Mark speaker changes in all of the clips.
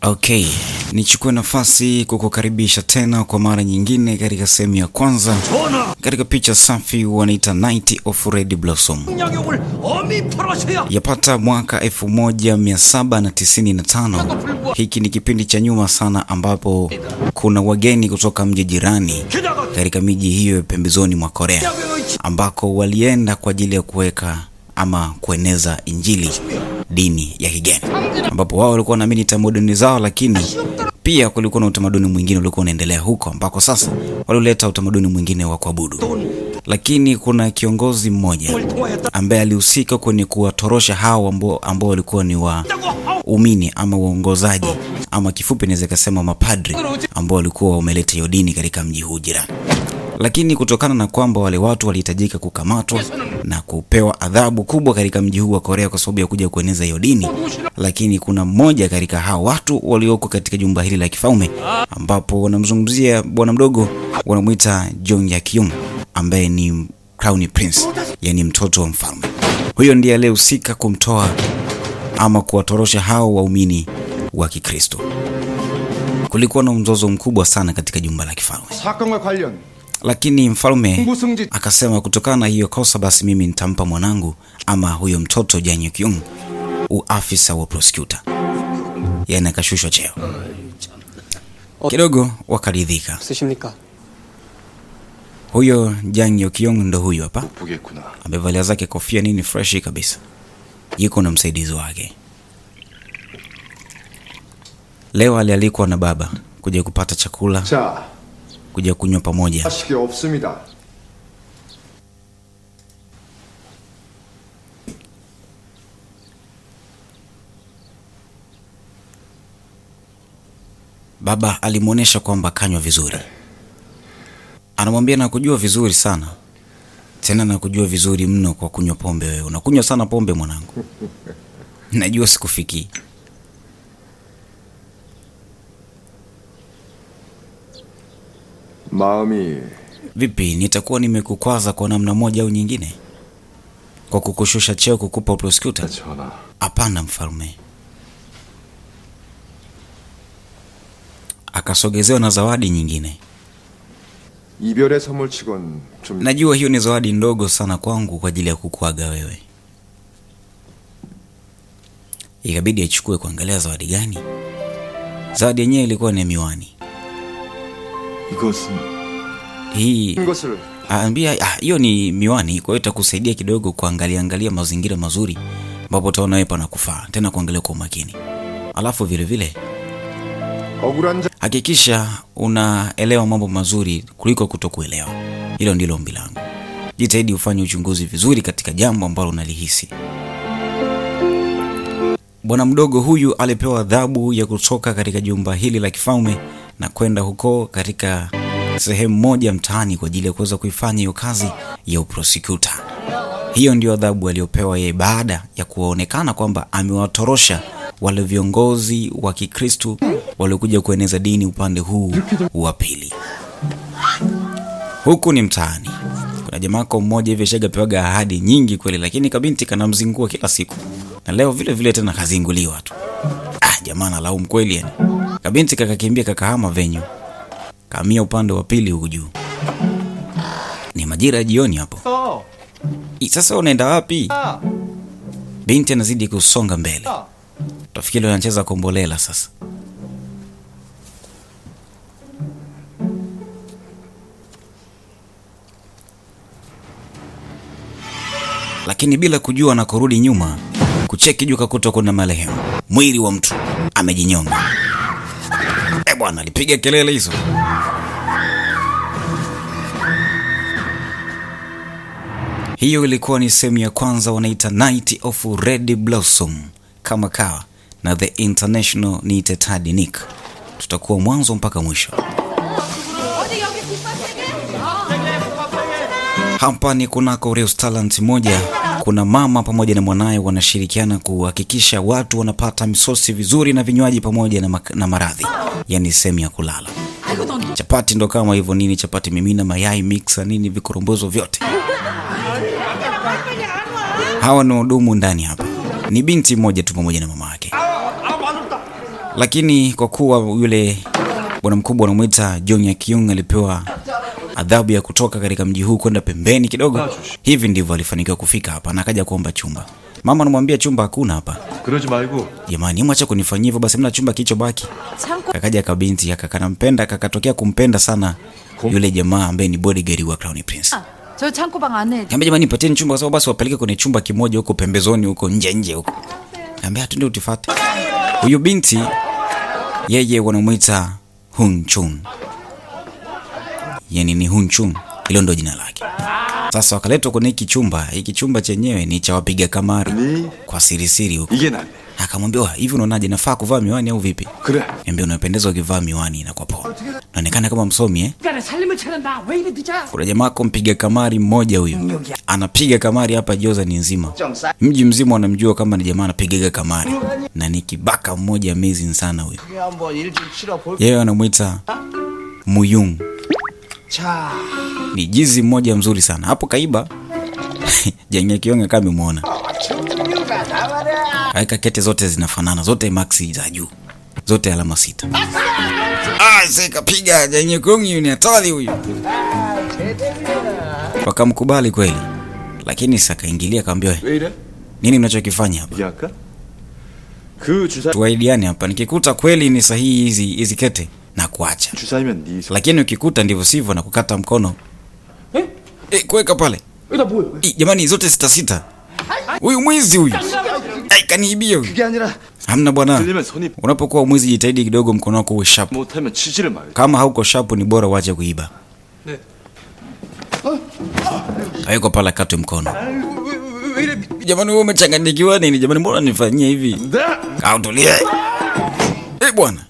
Speaker 1: Okay, nichukue nafasi kukukaribisha tena kwa mara nyingine katika sehemu ya kwanza katika picha safi wanaita Night of Red Blossom.
Speaker 2: 양욕을 엄히 팔아셔야
Speaker 1: Yapata mwaka 1795. Hiki ni kipindi cha nyuma sana ambapo kuna wageni kutoka mji jirani
Speaker 2: 게다가
Speaker 1: katika miji hiyo pembezoni mwa Korea
Speaker 2: 양욕의
Speaker 1: ambako walienda kwa ajili ya kuweka ama kueneza Injili, dini ya kigeni, ambapo wao walikuwa wanaamini tamaduni zao, lakini pia kulikuwa na utamaduni mwingine ulikuwa unaendelea huko, ambako sasa walileta utamaduni mwingine wa kuabudu. Lakini kuna kiongozi mmoja
Speaker 2: 을 통하였다고
Speaker 1: ambaye alihusika kwenye kuwatorosha hao ambao walikuwa ni waumini ama waongozaji ama kifupi naweza kusema mapadri ambao walikuwa wameleta hiyo dini katika mji huu jirani. Lakini kutokana na kwamba wale watu walihitajika kukamatwa na kupewa adhabu kubwa katika mji huu wa Korea kwa sababu ya kuja kueneza hiyo dini, lakini kuna mmoja katika hao watu walioko katika jumba hili la kifalme ambapo wanamzungumzia bwana mdogo, wanamuita Jong Yakyung ambaye ni Crown Prince, yani mtoto wa mfalme. Huyo ndiye aliyehusika kumtoa ama kuwatorosha hao waumini wa Kikristo. Kulikuwa na mzozo mkubwa sana katika jumba la kifalme,
Speaker 3: 사건과 관련
Speaker 1: lakini mfalme
Speaker 3: 무승지
Speaker 1: akasema kutokana na hiyo kosa basi mimi nitampa mwanangu ama huyo mtoto Jang Hyuk uafisa wa prosecutor, yani akashushwa cheo kidogo. Wakaridhika.
Speaker 4: 없으십니까?
Speaker 1: Huyo Jang Hyuk ndo huyu hapa,
Speaker 3: 보겠구나.
Speaker 1: amevalia zake kofia nini freshi kabisa, yuko na msaidizi wake. Leo alialikwa na baba kuja kupata chakula,
Speaker 3: 자,
Speaker 1: kuja kunywa pamoja.
Speaker 3: 하시게 없습니다.
Speaker 1: Baba alimwonyesha kwamba kanywa vizuri, anamwambia nakujua vizuri sana tena, nakujua vizuri mno kwa kunywa pombe. Wewe unakunywa sana pombe mwanangu, najua sikufikii.
Speaker 3: 마음이
Speaker 1: Vipi, nitakuwa nimekukwaza kwa namna moja au nyingine kwa kukushusha cheo, kukupa prosecutor?
Speaker 3: 전하.
Speaker 1: Hapana mfalme. Akasogezewa na zawadi nyingine.
Speaker 3: 이별의 선물치곤 좀
Speaker 1: Najua hiyo ni zawadi ndogo sana kwangu kwa ajili ya kukuaga wewe. Ikabidi aichukue kuangalia zawadi gani. Zawadi yenyewe ilikuwa ni miwani.
Speaker 3: 이것은
Speaker 1: Hii
Speaker 3: 이것을
Speaker 1: aambia hiyo ni miwani, kwa hiyo itakusaidia kidogo kuangalia angalia mazingira mazuri ambapo utaona wewe panakufaa, tena kuangalia kwa umakini. Alafu vile vile
Speaker 3: 억울한 자
Speaker 1: hakikisha unaelewa mambo mazuri kuliko kutokuelewa. Hilo ndilo ombi langu. Jitahidi ufanye uchunguzi vizuri katika jambo ambalo unalihisi. Bwana mdogo huyu alipewa adhabu ya kutoka katika jumba hili la kifalme na kwenda huko katika sehemu moja mtaani kwa ajili ya kuweza kuifanya hiyo kazi ya uprosecutor. Hiyo ndio adhabu aliyopewa yeye baada ya kuonekana kwamba amewatorosha wale viongozi wa Kikristo waliokuja kueneza dini upande huu wa pili. Huku ni mtaani. Kuna jamaako mmoja hivi shagapewaga ahadi nyingi kweli, lakini kabinti kanamzingua kila siku, na leo vile vile tena kazinguliwa tu. Ah, jamaa analaumu kweli yani. Kabinti kakakimbia kakahama venyu, kahamia upande wa pili huku juu. Ni majira ya jioni hapo. Sasa unaenda wapi? Binti anazidi kusonga mbele, tafikiri wanacheza kombolela sasa. Lakini bila kujua na kurudi nyuma kucheki juu, kakuta kuna marehemu, mwili wa mtu amejinyonga. E bwana, alipiga kelele hizo. Hiyo ilikuwa ni sehemu ya kwanza, wanaita Night of Red Blossom kama kawa na The International ni Tetadi Nick. Tutakuwa mwanzo mpaka mwisho. Hapa ni kunako restaurant moja, kuna mama pamoja na mwanaye wanashirikiana kuhakikisha watu wanapata misosi vizuri na vinywaji pamoja na maradhi, yani sehemu ya kulala. Chapati ndo kama hivyo nini, chapati mimina, mayai mixer, nini, vikorombozo vyote. Hawa ni wahudumu ndani hapa, ni binti mmoja tu pamoja na mama yake. Lakini kwa kuwa yule bwana mkubwa anamuita Jong Yakyung alipewa adhabu ya kutoka katika mji huu kwenda pembeni kidogo, hivi ndivyo alifanikiwa kufika hapa na akaja kuomba chumba. Mama anamwambia chumba hakuna hapa.
Speaker 4: 그러지 말고
Speaker 1: Jamani, mwacha kunifanyia hivyo basi, mna chumba kilichobaki.
Speaker 5: 창고
Speaker 1: Kakaja kabinti akakanampenda, kakatokea kumpenda sana yule jamaa ambaye ni bodyguard wa Crown Prince.
Speaker 5: 저 창고방 안에
Speaker 1: Kaambia jamani, nipatieni chumba kwa sababu basi wapeleke kwenye chumba kimoja huko pembezoni huko nje nje huko. Kaambia twende utifate. Huyu binti yeye wanamuita Hun Chun. Yaani ni Hun Chun, hilo ndio jina lake. Sasa wakaletwa kwenye hiki chumba, hiki chumba chenyewe ni cha wapiga kamari kwa siri siri huko.
Speaker 4: 이게 낫네.
Speaker 1: Akamwambia, "Wa, hivi unaonaje nafaa kuvaa miwani au vipi?"
Speaker 4: 그래.
Speaker 1: Niambia unapendeza ukivaa miwani inakuwa poa. Naonekana kama msomi eh?
Speaker 2: 인간의 살림을 차린다. 왜 이리 늦어?
Speaker 1: Kuna jamaa ko mpiga kamari mmoja huyu. Anapiga kamari hapa Joza ni nzima. Mji mzima wanamjua kama ni jamaa anapigaga kamari. Na ni kibaka mmoja amazing sana huyu.
Speaker 2: 한번 일 좀 치러 볼.
Speaker 1: Yeye anamuita Muyung.
Speaker 2: 자,
Speaker 1: Ni jizi mmoja mzuri sana. Hapo kaiba. Jenge Kionga kama amemuona.
Speaker 2: 종류가 나와라.
Speaker 1: Aweka kete zote zinafanana, zote maxi za juu. Zote alama 6. Ah, sasa kapiga Jenge Kionga ni hatari huyu. Wakamkubali kweli. Lakini sasa kaingilia akamwambia,
Speaker 4: 왜 이래?
Speaker 1: "Nini unachokifanya hapa?
Speaker 4: 이게 할까? 그 주사
Speaker 1: Tuahidiane hapa, nikikuta kweli ni sahihi hizi hizi kete na kuacha.
Speaker 4: 주사면 네 손.
Speaker 1: Lakini ukikuta ndivyo sivyo na kukata mkono."
Speaker 2: Eh?
Speaker 1: Eh, kuweka pale.
Speaker 2: 이거 뭐야?
Speaker 1: Jamani zote 6 6. Huyu mwizi huyu. Ai, kaniibia huyu.
Speaker 2: 그게 아니라
Speaker 1: Hamna bwana.
Speaker 4: 들리면 손이
Speaker 1: Unapokuwa mwizi jitahidi kidogo mkono wako uwe sharp.
Speaker 4: 못하면 치지를 말.
Speaker 1: Kama hauko sharp ni bora uache kuiba. Hayuko pale akatwe mkono. Jamani wewe umechanganyikiwa nini? Jamani mbona nifanyie hivi? Kaa utulie. Eh bwana.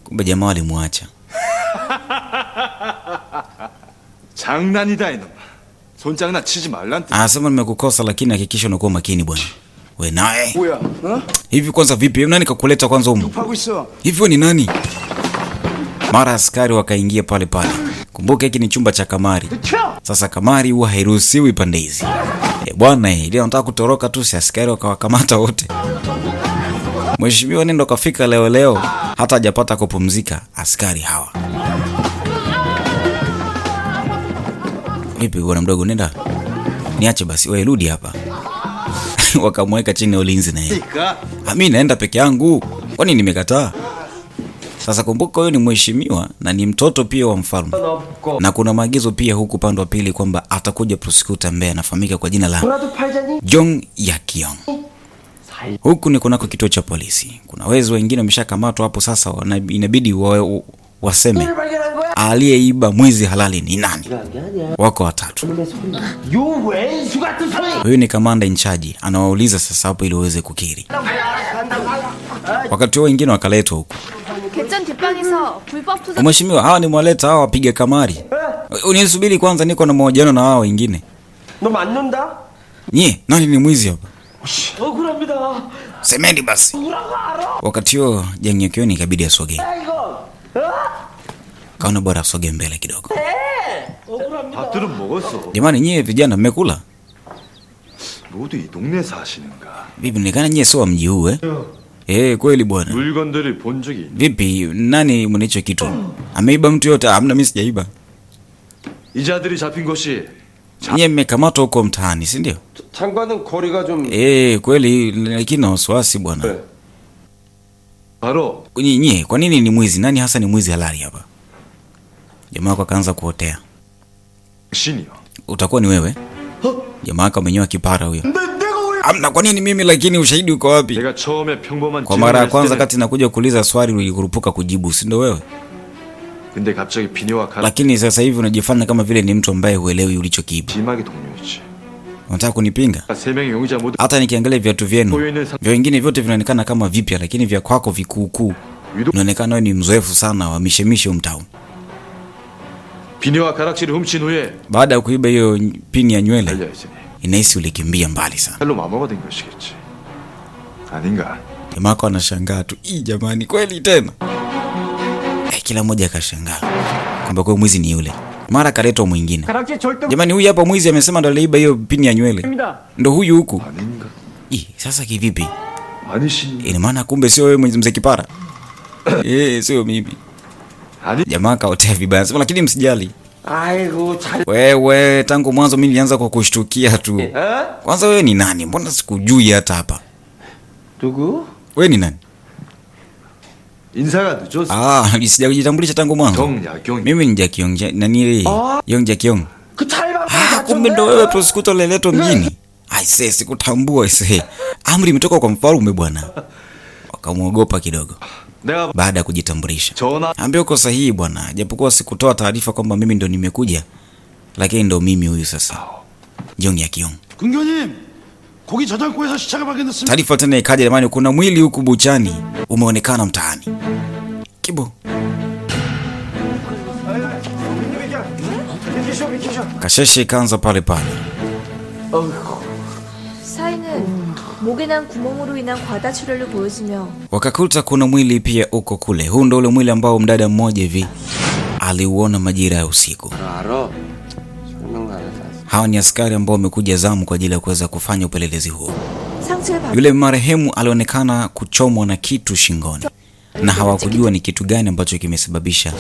Speaker 1: Kumbe jamaa walimwacha.
Speaker 4: 장난이다 이놈아. 손장난 치지 말란 뜻.
Speaker 1: Anasema nimekukosa lakini hakikisha unakuwa makini bwana. We naye.
Speaker 2: 뭐야? 어?
Speaker 1: Hivi kwanza vipi? Nani kakuleta kwanza humu?
Speaker 2: 하고 있어.
Speaker 1: Hivi wewe ni nani? Mara askari wakaingia pale pale. Kumbuka hiki ni chumba cha kamari. Sasa kamari huwa hairuhusiwi pande hizi. E bwana, ile anataka kutoroka tu, si askari wakawakamata wote. Mheshimiwa nendo kafika leo leo, hata hajapata kupumzika, askari hawa. Vipi bwana mdogo, nenda niache basi, wewe rudi hapa. Wakamweka chini ya ulinzi na yeye. Mimi naenda peke yangu, kwani nimekataa? Sasa kumbuka huyo ni mheshimiwa na ni mtoto pia wa mfalme. Na kuna maagizo pia huku upande wa pili kwamba atakuja prosecutor ambaye anafahamika kwa jina la Jong Yakyong. Huku ni kunako kituo cha polisi. Kuna wezi wengine wameshakamatwa hapo sasa, inabidi waseme aliyeiba mwizi halali ni nani. Wako watatu. Huyu ni kamanda in charge, anawauliza sasa hapo ili waweze kukiri. Wakati huo wengine wakaletwa huku.
Speaker 5: 개전 뒷방에서 불법 투자
Speaker 1: Mheshimiwa, hawa ni mwaleta hawa wapiga kamari. Unisubiri kwanza, niko na mahojiano na hawa wengine.
Speaker 2: 너 맞는다?
Speaker 1: Nyie, nani ni mwizi hapa?
Speaker 2: 억울합니다.
Speaker 1: Semeni basi. Wakati huo Jang Yakyong ikabidi asogee. Kaona bora asogee mbele kidogo.
Speaker 4: 밥들은 먹었어.
Speaker 1: Jamani, nyie vijana mmekula?
Speaker 4: 모두 이 동네 사시는가?
Speaker 1: Vipi, inaonekana nyie sio wa mji huu eh? Eh, kweli bwana.
Speaker 4: 물건들을 본 적이 있-
Speaker 1: Vipi, nani mwenye hicho kitu? Ameiba mtu yote? Hamna, mimi sijaiba.
Speaker 4: 이 자들이 잡힌 것이
Speaker 1: Nyie mmekamatwa huko mtaani, si ndio?
Speaker 2: 장관은 거리가 좀
Speaker 1: Eh, kweli, lakini na wasiwasi bwana.
Speaker 4: 바로
Speaker 1: Nyie, kwa nini ni mwizi? Nani hasa ni mwizi halali hapa? Jamaa wako akaanza kuotea.
Speaker 4: 신이요.
Speaker 1: Utakuwa ni wewe? Jamaa wako amenyoa kipara huyo. Amna, kwa nini mimi lakini ushahidi uko wapi?
Speaker 4: 내가 처음에 평범한
Speaker 1: Kwa mara ya
Speaker 4: 질문을
Speaker 1: kwanza
Speaker 4: 했을 때는
Speaker 1: kati nakuja kuuliza swali ulikurupuka kujibu, si ndio wewe?
Speaker 4: 근데 갑자기 비녀와 가라
Speaker 1: Lakini sasa hivi unajifanya kama vile ni mtu ambaye huelewi ulichokiiba.
Speaker 4: 지막의 동료였지.
Speaker 1: Unataka kunipinga?
Speaker 4: 세 명의 용의자 모두
Speaker 1: Hata nikiangalia viatu vyenu,
Speaker 4: 보여 있는 상
Speaker 1: vya wengine vyote vinaonekana kama vipya, lakini vya kwako vikuukuu.
Speaker 4: 유독
Speaker 1: Unaonekana wewe ni mzoefu sana wa mishemishe mtaani.
Speaker 4: 비녀와 가락지를 훔친 후에
Speaker 1: Baada ya kuiba hiyo pini ya nywele,
Speaker 4: 달려있으니
Speaker 1: inahisi ulikimbia mbali sana.
Speaker 4: 칼로 마모가 된 것이겠지. 아닌가?
Speaker 1: Jamaa wako anashangaa tu, "Ii jamani, kweli tena?" Kila mmoja akashangaa kwamba kwa mwizi ni yule. Mara kaletwa mwingine.
Speaker 2: 가락지 절대
Speaker 1: Jamani, huyu hapa mwizi amesema ndo aliiba hiyo pini ya nywele. Ndo huyu huku.
Speaker 4: 아닌가?
Speaker 1: Ii, sasa kivipi?
Speaker 4: 아니신
Speaker 1: Ina maana kumbe sio wewe mwenye mzee Kipara? Eh, sio mimi.
Speaker 4: 아니
Speaker 1: Jamaa kaotea vibaya. Sema lakini msijali.
Speaker 2: 아이고 잘.
Speaker 1: Wewe tangu mwanzo mimi nilianza kwa kushtukia tu.
Speaker 2: 어?
Speaker 1: Kwanza wewe ni nani? Mbona sikujui hata hapa?
Speaker 2: 누구?
Speaker 1: Wewe ni nani?
Speaker 4: 인사가 늦었어.
Speaker 1: Ah, sijajitambulisha tangu mwanzo.
Speaker 4: 정야경.
Speaker 1: Mimi ni Jack Yong, nani ile?
Speaker 2: Ah.
Speaker 1: Yong Jack Yong.
Speaker 2: 그 찰방
Speaker 1: Ah, kumbe ndo wewe prosecutor uliletwa mjini. Aisee, sikutambua aisee. Amri imetoka kwa mfalme bwana. Wakamwogopa kidogo
Speaker 4: 내가
Speaker 1: baada ya kujitambulisha.
Speaker 4: 전화
Speaker 1: Ambia uko sahihi bwana, japokuwa sikutoa taarifa kwamba mimi ndo nimekuja, lakini ndo mimi huyu sasa. Jong ya Kyung.
Speaker 6: 군교님 고기 저장고에서 시체가 발견됐습니다.
Speaker 1: Taarifa tena ikaja, jamani, kuna mwili huku buchani umeonekana mtaani. Kibo kasheshe ikaanza pale pale.
Speaker 7: 사인은 목에 난 구멍으로 인한 과다출혈로 보여지며
Speaker 1: Wakakuta kuna mwili pia uko kule. Huu ndo ule mwili ambao mdada mmoja hivi aliuona majira ya usiku.
Speaker 2: 알아. 설명 안 해서.
Speaker 1: Hawa ni askari ambao wamekuja zamu kwa ajili ya kuweza kufanya upelelezi huo.
Speaker 7: 상처의 반
Speaker 1: Yule marehemu alionekana kuchomwa na kitu shingoni na hawakujua ni kitu gani ambacho kimesababisha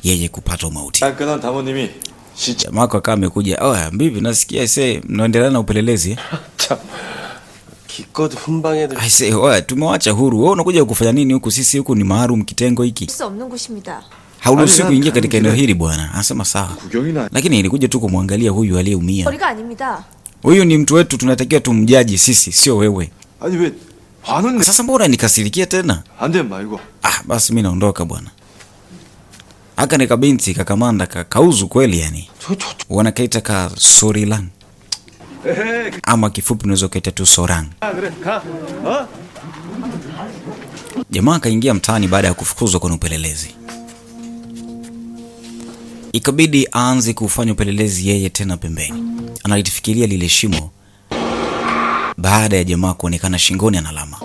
Speaker 1: yeye kupata umauti.
Speaker 4: 깔끔한 담원님이 시체
Speaker 1: Jamaa wako akawa amekuja, oya, mbibi, nasikia ise mnaendelea na upelelezi eh?"
Speaker 2: 참. 기껏 훈방애들.
Speaker 1: Aise, oya, tumewacha huru. Wewe unakuja kufanya nini huku? Sisi huku ni maalum kitengo hiki,
Speaker 7: 수 없는 곳입니다.
Speaker 1: hauruhusiwi
Speaker 4: Ani,
Speaker 1: kuingia katika eneo hili bwana. Anasema sawa,
Speaker 4: 구경이나
Speaker 1: lakini ilikuja tu kumwangalia huyu aliyeumia.
Speaker 7: 거리가 아닙니다.
Speaker 1: Huyu ni mtu wetu, tunatakiwa tumjaji sisi, sio wewe.
Speaker 4: 아니 왜 화는 내?
Speaker 1: Sasa mbona nikasirikia tena?
Speaker 4: 안 돼 말고
Speaker 1: Ah, basi mi naondoka bwana. Aka ni kabinti kakamanda ka kauzu kweli yani. Wanakaita ka Sorilang. Ama kifupi unaweza ukaita tu Sorang. Jamaa akaingia mtaani baada ya kufukuzwa kwenye upelelezi. Ikabidi aanze kufanya upelelezi yeye tena pembeni. Analifikiria lile shimo baada ya jamaa kuonekana shingoni ana alama.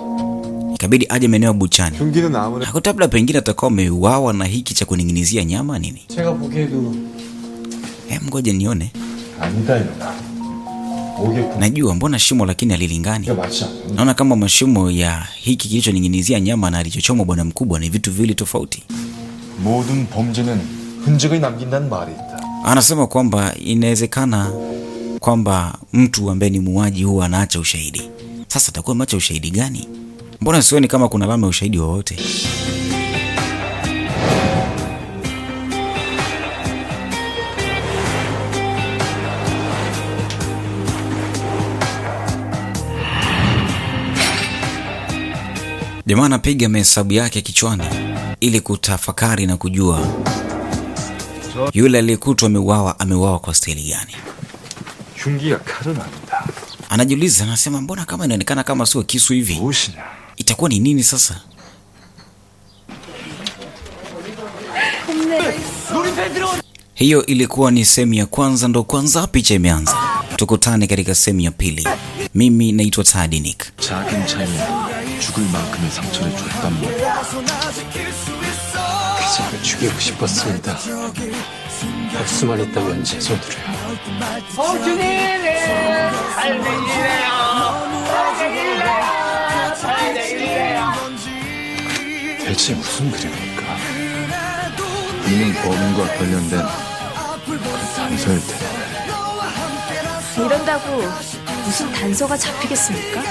Speaker 1: Ikabidi aje maeneo ya buchani.
Speaker 3: 흉기는 아무래도
Speaker 1: Hakuta labda pengine atakuwa ameuawa na hiki cha kuning'inizia nyama nini.
Speaker 2: 제가 보기에도
Speaker 1: Hem, ngoja nione.
Speaker 4: 아니다 이놈아. 목에
Speaker 1: Najua mbona shimo lakini halilingani.
Speaker 4: 구가 맞지 않는
Speaker 1: Naona kama mashimo ya hiki kilichoning'inizia nyama na alichochomwa bwana mkubwa ni vitu viwili tofauti.
Speaker 4: 모든 범죄는 흔적을 남긴다는 말이 있다.
Speaker 1: Anasema kwamba inawezekana kwamba mtu ambaye ni muuaji huwa anaacha ushahidi. Sasa atakuwa ameacha ushahidi gani? Mbona sioni kama kuna alama ya ushahidi wowote? Jamaa anapiga mahesabu yake kichwani ili kutafakari na kujua yule aliyekutwa ameuawa ameuawa kwa staili gani.
Speaker 4: 흉기가 칼은 아니다.
Speaker 1: Anajiuliza, anasema mbona kama inaonekana kama sio kisu hivi,
Speaker 4: 무엇이냐?
Speaker 1: itakuwa ni nini sasa? Hiyo ilikuwa ni sehemu ya kwanza, ndo kwanza picha imeanza. Tukutane katika sehemu ya pili. Mimi naitwa Tadi Nick.
Speaker 4: 작은 차이에 죽을 만큼의 상처를 줬단 말이야.
Speaker 2: 그제가 죽이고 싶었습니다. 할 수만 있다면 제 손으로요.
Speaker 4: 대체 무슨 그림일까? 분명 범인과 관련된 그 단서일 텐데.
Speaker 7: 이런다고 무슨 단서가 잡히겠습니까?